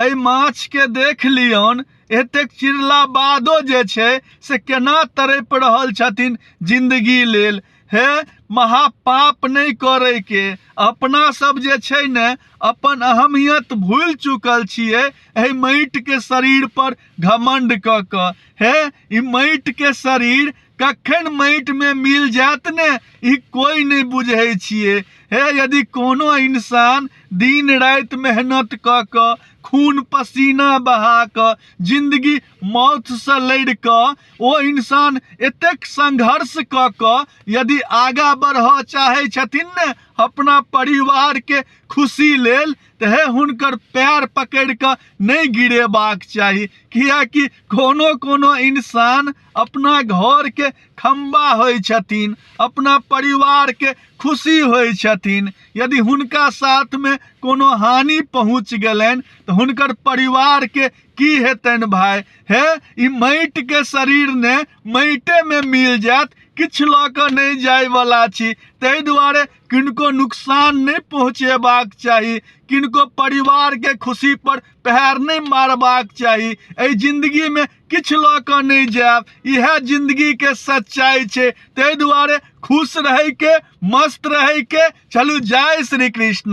एहि माछके देख लियौन, एतेक चिरला बादो जे छै से केना तड़पि रहल छथिन जिन्दगी लेल। हे, महापाप नहि करैके। अपना सब जे छै ने अपन अहमियत भूलि चुकल छियै एहि माटिके शरीर पर घमण्ड कऽ कऽ। हे, ई माटिके शरीर कखन माटिमे मिल जायत ने, ई कोइ नहि बुझै छियै। हे, यदि कोनो इंसान दिन राति मेहनत कऽ कऽ, खून पसीना बहा कऽ, जिन्दगी मौतसँ लड़ि कऽ ओ इंसान एतेक संघर्ष कऽ कऽ यदि आगाँ बढ़ऽ चाहै छथिन ने अपना परिवारके खुशी लेल, तऽ हे हुनकर पैर पकड़ि कऽ नहि गिरेबाक चाही, किएकि कोनो कोनो इंसान अपना घरके खम्बा होइ छथिन, अपना परिवारके खुशी होइ छथिन। यदि हुनका साथमे कोनो हानि पहुँच गेलनि तऽ हुनकर परिवारके की हेतनि भाय? हे, ई माटिके शरीर ने माटिएमे मिल जायत, किछु लऽ कऽ नहि जायवला छी। ताहि दुआरे किनको नुकसान नहि पहुँचेबाक चाही, किनको परिवारके खुशी पर पैर नहि मारबाक चाही। एहि जिन्दगीमे किछु लऽ कऽ नहि जायब, इएह जिन्दगीके सच्चाइ छै। ताहि दुआरे खुश रहैके, मस्त रहैके। चलू, जय श्री कृष्ण।